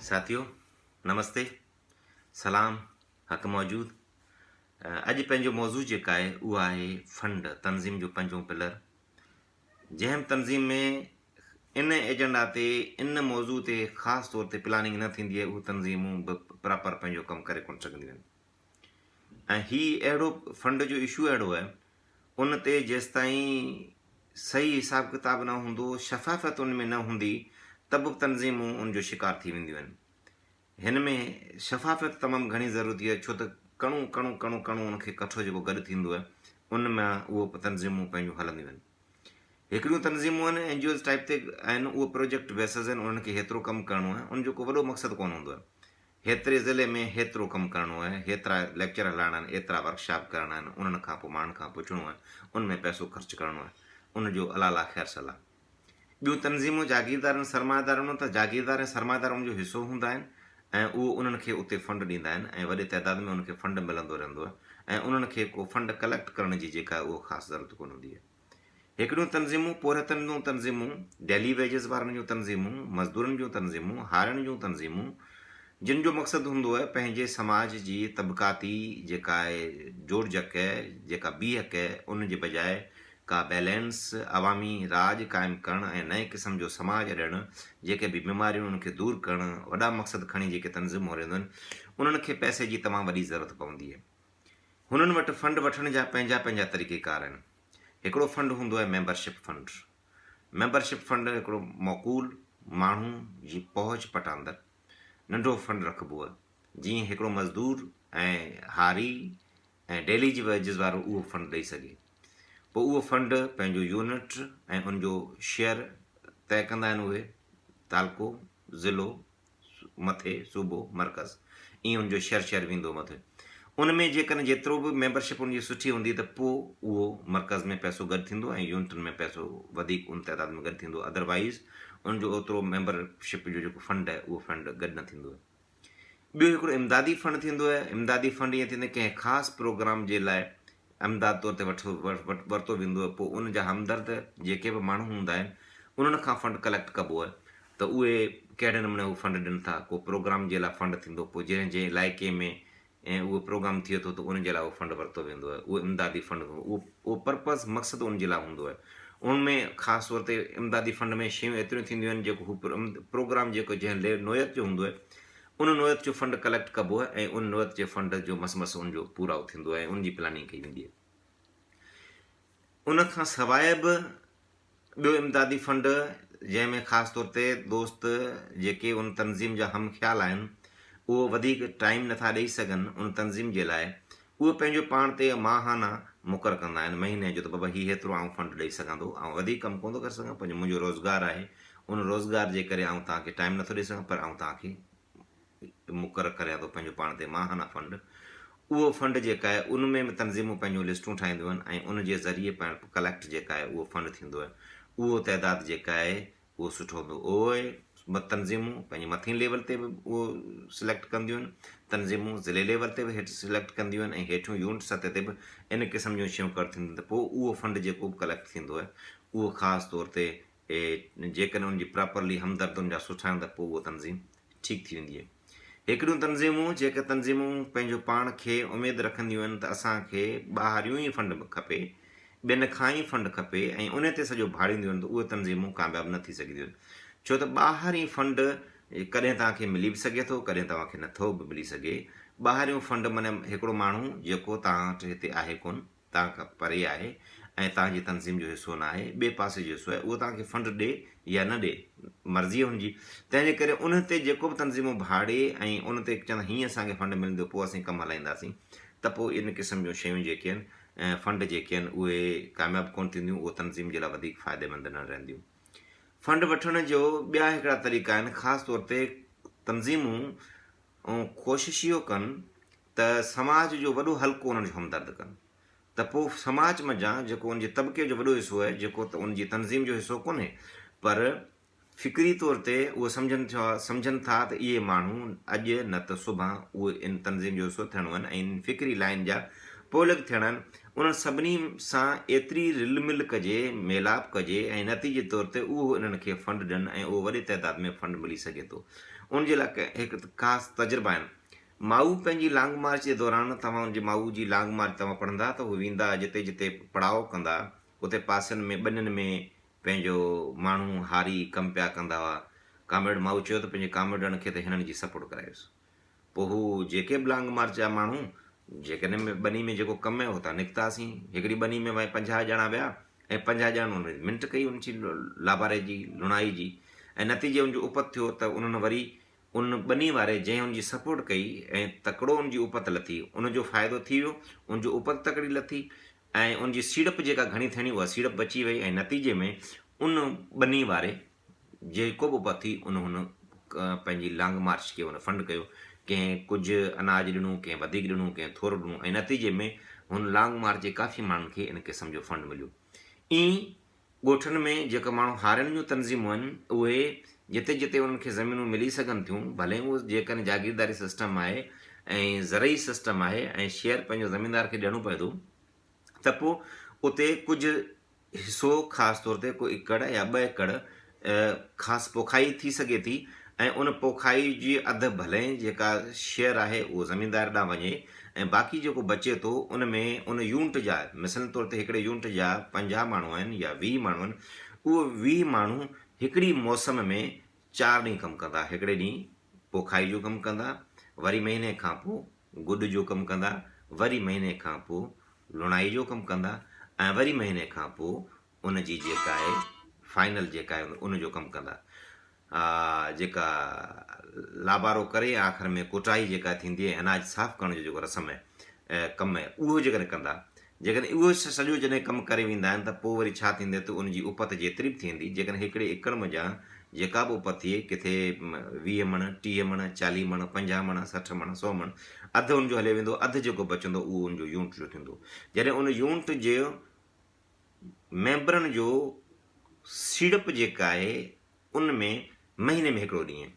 ساٿيو نمستي سلام حق موجود اڄ پنهنجو موضوع جيڪا آهي اهو آهي فنڊ تنظيم جو پنجون پلر جنهن به تنظيم ۾ ان ايجنڊا تي ان موضوع تي خاص طور تي پلاننگ نه ٿيندي آهي اهو تنظيمون به پراپر پنهنجو ڪم ڪري ڪونه سگهنديون آهن ۽ هي اهڙو فنڊ جو اشو اهڙو آهي ان تي جيستائين صحيح حساب ڪتاب نه هوندو، شفافيت ان ۾ نه هوندي ته به تنظيمون ان جو شڪار ٿي وينديون آهن. هن ۾ شفافيت تمام گهڻي ضروري آهي ڇو ته ڪڻو ڪڻو ڪڻو ڪڻو ان کي ڪٺو جيڪو گڏ ٿيندو آهي ان مان اهو تنظيمون پنهنجون هلنديون آهن. هڪڙيون تنظيمون آهن اين جي اوز ٽائپ تي آهن اهو پروجيڪٽ بيسز آهن انهن کي هيترو ڪم ڪرڻو آهي ان جو ڪو وڏو مقصد ڪونه هوندو آهي. هيتري ضلعي ۾ هيترو ڪم ڪرڻو آهي، هيترا ليڪچر هلائڻا آهن، ايترا ورڪشاپ ڪرڻا آهن، انهن کان پوء ماڻهن کان پڇڻو آهي، ان ۾ پئسو خرچ ڪرڻو آهي، ان جو الله الله خير صلاح. ٻيون تنظيمون جاگيردارن سرمائيدارن ته جاگيردار ۽ سرمائيدار ان جو حصو هوندا آهن ۽ اهو انهن کي اتي فنڊ ڏيندا آهن ۽ وڏي تعداد ۾ انهن کي فنڊ ملندو رهندو آهي ۽ انهن کي ڪو فنڊ ڪليڪٽ ڪرڻ جي جيڪا اهو خاص ضرورت ڪونه هوندي آهي. هڪڙيون تنظيمون پورهيتن جون تنظيمون، ڊيلي ويجز وارن جون تنظيمون، مزدورن جون تنظيمون، هارين جون تنظيمون، جن جو مقصد هوندو آهي پنهنجي سماج جي طبقاتي جيڪا آهي جوڙجڪ، جيڪا بيهڪ، ان جي بجاء ڪا بيلنس، عوامي راڄ قائم ڪرڻ ۽ نئين قسم جو سماج اڏڻ، جيڪي به بيماريون انهن کي دور ڪرڻ، وڏا مقصد کڻي جيڪي تنظيمون هلنديون آهن، انهن کي پئسي جي تمام وڏي ضرورت پوندي آهي. هنن وٽ فنڊ وٺڻ جا پنهنجا پنهنجا طريقيڪار آهن. هڪڙو فنڊ هوندو آهي ميمبرشپ فنڊ. ميمبرشپ فنڊ هڪڙو معقول ماڻهو جي پهچ پٽاندر ننڍو فنڊ رکبو آهي. جيئن هڪڙو مزدور ۽ هاري ۽ ڊيلي جي ويجز وارو اهو فنڊ ڏئي سگهي. پوء اهو فنڊ پنهنجو يونٽ ۽ ان جو شيئر طئي ڪندا آهن اهي تعلقو، ضلعو، مٿي صوبو مرڪز ائين ان جو شھر شھر ويندو مٿي ان ۾ جيڪڏھن جيترو به ميمبرشپ ان جي سٺي ھوندي ته پوء اھو مرڪز ۾ پئسو گڏ ٿيندو ۽ يونٽن ۾ پئسو وڌيڪ ان تعداد ۾ گڏ ٿيندو ادروائيز ان جو اوترو ميمبرشپ جو جيڪو فنڊ آھي اھو فنڊ گڏ نه ٿيندو. ٻيو ھڪڙو امدادي فنڊ ٿيندو آھي امدادي فنڊ ائين ٿيندو ڪنھن خاص پروگرام جي لاء امداد طور تي وٺو ورتو ويندو آهي پوء ان جا همدرد جيڪي به ماڻهو هوندا آهن انهن کان فنڊ ڪليڪٽ ڪبو آهي ته اهي ڪهڙي نموني هو فنڊ ڏين ٿا ڪو پروگرام جي لاء فنڊ ٿيندو پوء جنهن جنهن علائقي ۾ ۽ اهو پروگرام ٿئي ٿو ته ان جي لاء اهو فنڊ ورتو ويندو آهي اهو امدادي فنڊ اهو اهو پرپز مقصد ان جي لاء هوندو آهي ان ۾ خاص طور تي امدادي فنڊ ۾ شيون ايتريون ٿينديون آهن جيڪو هو پروگرام جيڪو جنهن نوعيت جو هوندو آهي ان نوعيت جو فنڊ ڪليڪٽ ڪبو آهي ۽ ان نوعيت جي فنڊ جو مس مس ان جو پورائو ٿيندو آهي ۽ ان جي پلاننگ ڪئي ويندي آهي. ان کان سواء به ٻيو امدادي فنڊ جنهن ۾ خاص طور تي دوست جيڪي ان تنظيم جا هم خيال آهن اهو وڌيڪ ٽائيم نٿا ڏئي سگهن ان تنظيم جي لاء اهي پنهنجو پاڻ تي ماهانه مقرر ڪندا آهن مهيني جو ته بابا هي هيترو آئون فنڊ ڏئي سگهان ٿو آئون وڌيڪ ڪم ڪونه ٿو ڪري سگهان پنهنجو منهنجو روزگار آهي ان روزگار جي ڪري آئون توهان کي ٽائيم نٿو ڏئي سگهان پر آئون توهان کي مقرر ڪريان ٿو پنهنجو پاڻ تي ماهانه فنڊ اهو فنڊ جيڪا آهي ان ۾ به تنظيمون پنهنجون لسٽون ٺاهينديون آهن ۽ ان جي ذريعي پڻ ڪليڪٽ جيڪا آهي اهو فنڊ ٿيندو آهي اهو تعداد جيڪا آهي اهو سٺو هوندو. اهي تنظيمون پنهنجي مٿين ليول تي به اهو سليڪٽ ڪنديون آهن، تنظيمون ضلعي ليول تي به هيٺ سليڪٽ ڪنديون آهن ۽ هيٺيون يونٽ سطح تي به ان قسم جون شيون ڪر ٿينديون ته پوء اهو فنڊ جيڪو به ڪليڪٽ ٿيندو آهي اهو خاص طور تي جيڪڏهن ان جي پراپرلي همدرد ان جا سٺا آهن ته پوء اهو تنظيم ٺيڪ ٿي ويندي آهي. هڪڙيون تنظيمون جيڪي تنظيمون پنهنجو پاڻ کي اميد رکنديون آهن ته اسان کي ٻاهريون ئي فنڊ کپي، ٻين کان ئي فنڊ کپي ۽ ان تي سڄو ڀاڙينديون آهن ته اهي تنظيمون ڪامياب نه ٿي سگهنديون آهن ڇو ته ٻاهرين فنڊ ڪڏهن توهان کي ملي به سگهي ٿو ڪڏهن توهان کي نٿو به ملي سگهي. ٻاهريون فنڊ معنيٰ هڪڙو ماڻهو جيڪو توهان وٽ هتي آهي ڪونه. توهان کان پري آهي ۽ توهان جي تنظيم جو حصو نه آهي، ٻئي پاسي جو حصو آهي، اهو توهان کي فنڊ ڏي يا نه ڏي، مرضي هن جي. تنهن جي ڪري ان تي جيڪو به تنظيمون ڀاڙي ۽ ان تي چون هيئن اسان کي فنڊ ملندو پوء اسين ڪم هلائينداسين ته پوء ان قسم جون شيون جيڪي آهن فنڊ جيڪي آهن اهي ڪامياب ڪونه ٿينديون، اهو تنظيم جي لاء وڌيڪ فائديمند نه رهنديون. فنڊ وٺڻ جو ٻيا هڪڙا طريقا آهن، خاص طور تي تنظيمون ڪوشش اهو ڪن ته سماج جو وڏو حلقو انهن جو همدرد ڪن ته پوء سماج منجهان جيڪو ان جي طبقي جو وڏو حصو آهي جيڪو ته ان جي تنظيم جو حصو ڪونهي پر فڪري طور تي اهو سمجهن ٿيا سمجهن ٿا ته اهي ماڻهو اڄ نه ته سڀان اهي ان تنظيم جو حصو ٿيڻو آهن ۽ ان فڪري لائين جا پوئلڳ ٿيڻا آهن انهن سڀني سان ايتري رل مل ڪجي، ميلاپ ڪجي ۽ نتيجي طور تي اهو انهن کي فنڊ ڏين ۽ اهو وڏي تعداد ۾ فنڊ ملي سگهي ٿو. ان جي لاء هڪ خاص تجربا آهن. مائو پنهنجي لانگ مارچ جي دوران توهان ان جي مائو جي لانگ مارچ توهان پڙهندا ته هو ويندا جتي جتي پڙاء ڪندا اتي پاسن ۾ ٻنين ۾ پنهنجو ماڻهو هاري ڪم پيا ڪندا هئا. ڪامريڊ مائو چيو ته پنهنجي ڪامريڊن کي ته هنن جي سپورٽ ڪرايوس. پوء هو جيڪي به لانگ مارچ جا ماڻهو جيڪڏهن ٻني ۾ جيڪو ڪم هيو اتان نڪتاسين. هڪڙي ٻني ۾ وڃي 50 ڄڻا ويا ۽ 50 ڄڻن ان منٽ ڪئي ان جي لاباري جي لڻائي جي ۽ نتيجي ان جو اپت ٿيو ته انهن وري ان ٻني واري جنهن ان جي سپورٽ ڪئي ۽ تڪڙو ان جي اپت لٿي ان جو فائدو ٿي ويو ان جو اپت تڪڙي لٿي ۽ ان جي سيڙپ جيڪا گهڻي ٿيڻي اها سيڙپ بچي وئي ۽ نتيجي ۾ ان ٻني واري جيڪو به اپت ٿي ان هن پنهنجي لانگ مارچ کي ان فنڊ ڪيو ڪنهن ڪجهه اناج ڏنو ڪنهن وڌيڪ ڏنو ڪنهن ٿورو ڏنو ۽ نتيجي ۾ هن لانگ مارچ جي ڪافي ماڻهن کي ان قسم جو فنڊ مليو ائين ڳوٺن ۾ جيڪا ماڻهو هارين جون تنظيمون آهن اهي جتي جتي انهن کي زمينون ملي سگهن ٿيون ڀلي اهو جيڪڏهن جاگيرداري سسٽم آهي ۽ زرعي سسٽم آهي ۽ شيئر پنهنجو زميندار کي ڏيڻو پوي ٿو ته پوء اتي ڪجهه حصو خاص طور تي ڪو ايڪڙ يا ٻه ايڪڙ خاص پوکائي ٿي سگهي ٿي ۽ ان پوکائي جي اڌ ڀلين جيڪا شيئر آهي اهو زميندار ڏانهن وڃي ۽ باقي جيڪو بچي ٿو ان ۾ ان يونٽ جا مثال طور تي هڪڙي يونٽ جا 50 ماڻهو آهن يا 20 ماڻهو آهن اهو 20 ماڻهو هڪڙي موسم ۾ چار ڏينهن ڪم ڪندا هڪڙي ڏينهن پوکائي جو ڪم ڪندا وري مهيني کان پوء گڏ جو ڪم ڪندا وري مهيني کان پوء لڻائي جو ڪم ڪندا ۽ وري مهيني کان پوء ان جي جيڪا آهي فائنل جيڪا آهي ان جو ڪم ڪندا جيڪا لابارو ڪري آخر ۾ ڪٽائي جيڪا ٿيندي ۽ اناج صاف ڪرڻ جو جيڪو رسم آهي ڪم آهي اهو جيڪڏهن ڪندا جيڪڏهن اهو سڄو جڏهن ڪم ڪري ويندا آهن ته پوء وري ڇا ٿيندي ته ان جي اپت جيتري به ٿيندي جيڪڏهن هڪڙي ايڪڙ منجهان جيڪا به اپت ٿئي ڪٿي 20 مڻ 30 مڻ 40 مڻ 50 مڻ 60 مڻ 100 مڻ اڌ ان جو هليو ويندو اڌ جيڪو بچندو اهو ان جو يونٽ جو ٿيندو جڏهن ان يونٽ جو ميمبرن جو سيڙپ جيڪا آهي ان ۾ مهيني ۾ هڪڙو ڏينهن،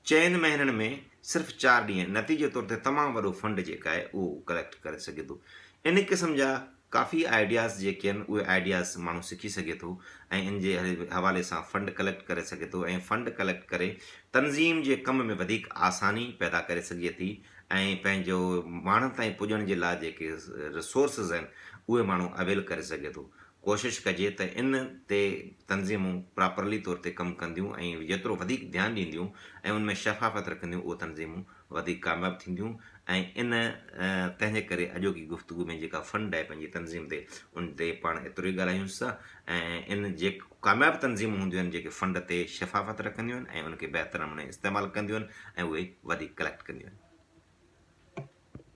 چئن مهينن ۾ صرف چار ڏينهن نتيجي طور تي تمام وڏو فنڊ جيڪا آهي اهو ڪليڪٽ ڪري سگهي ٿو. ان قسم جا ڪافي آئيڊياز جيڪي آهن اهي آئيڊياز ماڻهو سکي سگهي ٿو ۽ ان جي حوالي سان فنڊ ڪليڪٽ ڪري سگهي ٿو ۽ فنڊ ڪليڪٽ ڪري تنظيم جي ڪم ۾ وڌيڪ آساني پيدا ڪري سگهجي ٿي ۽ پنهنجو ماڻهن تائين پڄڻ جي لاء جيڪي ريسورسز آهن اهي ماڻهو اويل ڪري سگهي ٿو. ڪوشش ڪجي ته ان تي تنظيمون پراپرلي طور تي ڪم ڪنديون ۽ جيترو وڌيڪ ڌيان ڏينديون ۽ ان ۾ شفافيت رکنديون اهي تنظيمون وڌيڪ ڪامياب ٿينديون ۽ ان تنهنجي ڪري اڄوڪي گفتگو ۾ جيڪا فنڊ آهي پنهنجي تنظيم تي ان تي پاڻ ايترو ئي ڳالهايونس ٿا ۽ ان جيڪ ڪامياب تنظيمون هونديون آهن جيڪي فنڊ تي شفافيت رکنديون آهن ۽ ان کي بهتر نموني استعمال ڪنديون آهن ۽ اهي وڌيڪ ڪليڪٽ ڪنديون آهن.